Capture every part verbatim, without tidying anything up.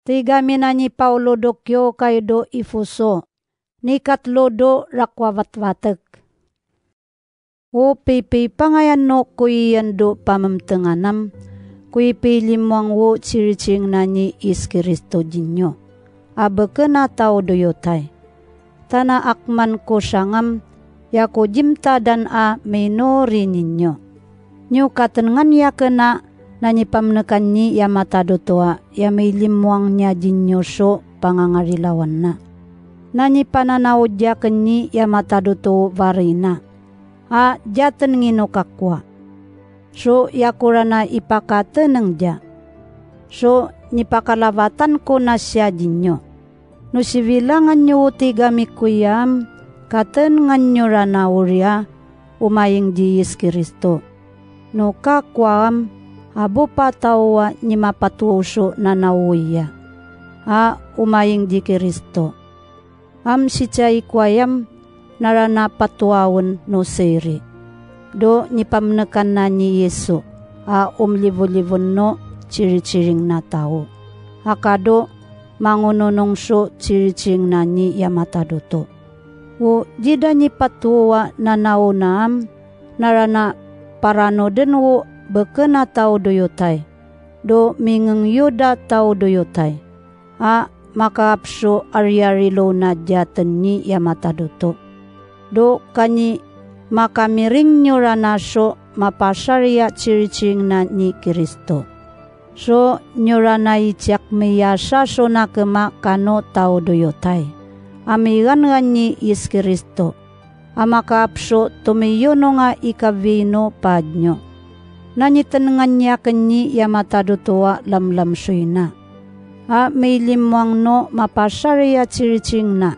Tigami nani Paolo do kiyokay do Ifoso, ni katlo do rakowawatwatek. O pipipangayano ko iyan do pamemtenganam, ko ipilimwang o ciricing nani Yis Kristo dinyo, a bekena taw do yotay. Tana akman ko sangam, ya ko dimtadan a minori ninyo. Niyo katenengan ya kena, na nipamnekan ni ya matadoto a, ya milimwang nia dinyo so pangangarilawan na. Na nipananaod yaken ni ya matadoto o warey na. A, diyaten ngino kakowa. So ya ko rana ipakateneng diya. So nipakalawatan ko na siya dinyo. No siwilangan nyo o tigami koyam, katenengan nyo rana oriya, o maying di Yis Kristo. No kakowa am, a bo pa taw a ni mapatowa so nanaw oya. A, o maying di Kristo. Am sitiay kowa yam, na rana patowawen no siri. Do nipamnekan na ni Yesu, a omliwoliwon no ciriciring na taw. A kado, mangononong so ciriciring na ni ya matadoto. O dida nipatowa nanaw na am, na rana paranoden o bekena taw do yotay. Do mingeng yoda taw do yotay. A, makaap so ariyari lo na diyaten ni ya matadoto. Do kani makamiring nyo rana so mapasariya ciriciring na ni Kristo. So nyo rana itiyak miyasa so nakem a kano taw do yotay. A migangan ni Yis Kristo. A makaap so tomiyonong a ikawii no paad nyo. Na nitenengan yaken ni ya matadoto a lamlam soy na. A milimwang no mapasariya ciriciring na.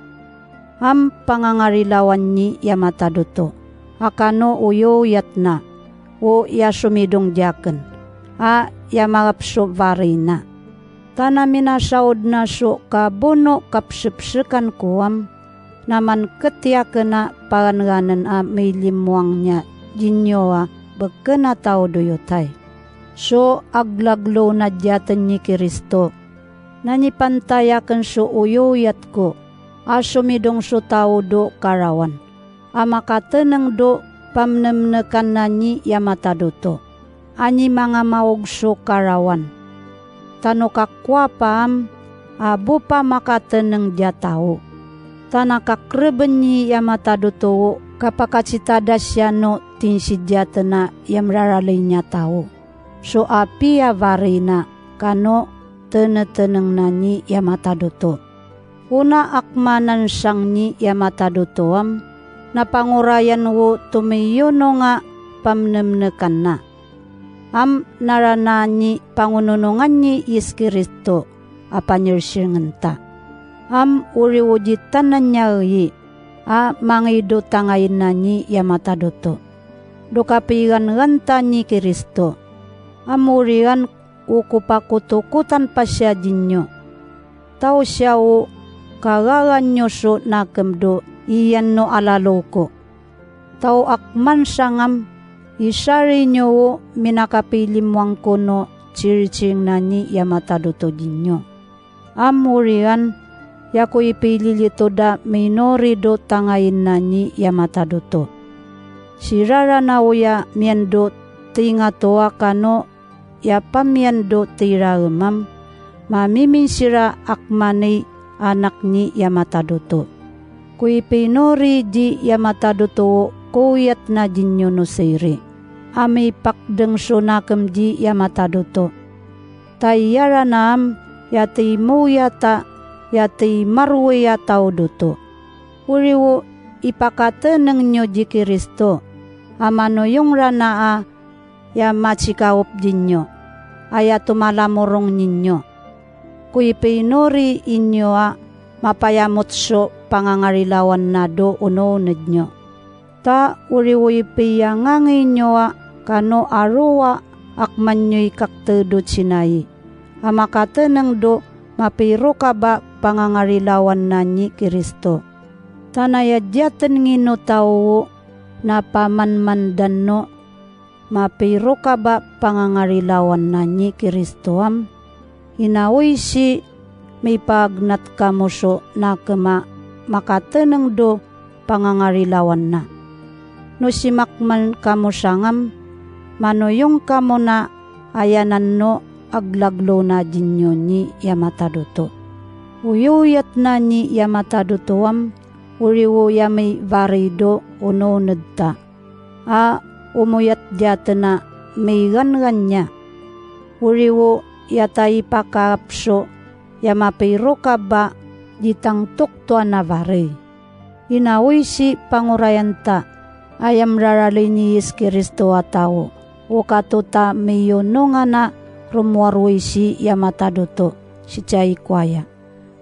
Am pangangarilawan ni ya matadoto. A kano oyoyat na. O ya somidong diyaken. A ya maap so warey na. Tana minasaod na so kabono kapsepesekan ko am, na maneket yaken a paganganen a milimwang nia dinyo a bekena taw do yotay. So aglaglow na diyaten ni Kristo. Na nipantag yaken so oyoyat ko, a somidong so taw do karawan. A makateneng do pamnemnekan na ni ya matadoto. A ni mangamaog so karawan. Tano kakowa pa am, a bo pa makateneng diya taw. Tana kakreben ni ya matadoto o kapakacitadas ya no tinsi diyaten a ya miraraley nia taw. So api a warey na kano teneteneng na ni ya matadoto. Ona akmanan sang ni ya matadoto am, na pangorayan o tomiyonong a pamnemnekan na. Am na rana ni pangononongan ni Yis Kristo a panyirsiringen ta. Am ori o di tanan nia ii, a mangei do tangayin na ni ya matadoto. Do kapigangan ta ni Kristo. Am oriyan o kopakotokotan pasiya dinyo. Taw siya o kagagan nyo so nakem do iyan no alalow ko. Taw akman sangam, isari nyo o minakapilimwang ko no ciriciring na ni ya matadoto dinyo. Am oriyan, ya ko ipililitod a minori do tangayin na ni ya matadoto. Sira rana oya miyan do tingato a kano ya pamiyan do tiraem am, mamimin sira akmaney anak ni ya matadoto. Ko ipinori di ya matadoto o koyat na dinyo no siri. A mipakdeng so nakem di ya matadoto. Ta iya rana am, ya timoya ta, ya timaroya taw doto. Ori o ipakateneng nyo di Kristo. A manoyong rana a ya macikaop dinyo, a ya tomalamorong ninyo. Ko ipinori inyo a mapayamot so pangangarilawan na do onooned nyo. Ta ori o ipiyangangey nyo a kano aroa akman nyo i kakte do cinai. A makateneng do mapirokab a pangangarilawan na ni Kristo. Tana ya diyaten ngino taw o na pamanmandan no mapirokab a pangangarilawan na ni Kristo am, inawoy si mipagnat kamo so na kema makateneng do pangangarilawan na. Nosimak man kamo sangam, manoyong kamo na ayanan no aglaglo na jinyo ni ya matadoto. Uyoyat na ni ya matadoto am, wiri wo ya mibarey do ononed ta. A omoyat diaten a migangan nia. Wiri wo ya ta ipakaap so ya mapiroka ba di tangtok toan a barey. Ina oysi pangorayan ta, ayam raraley ni Yis Kristo a tawo, o kato ta miyonongan a romuar oysi ya matadoto, sitiai kwaya.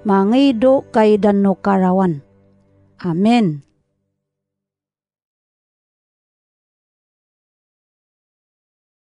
Mangei do kaidan o karawan. Amen.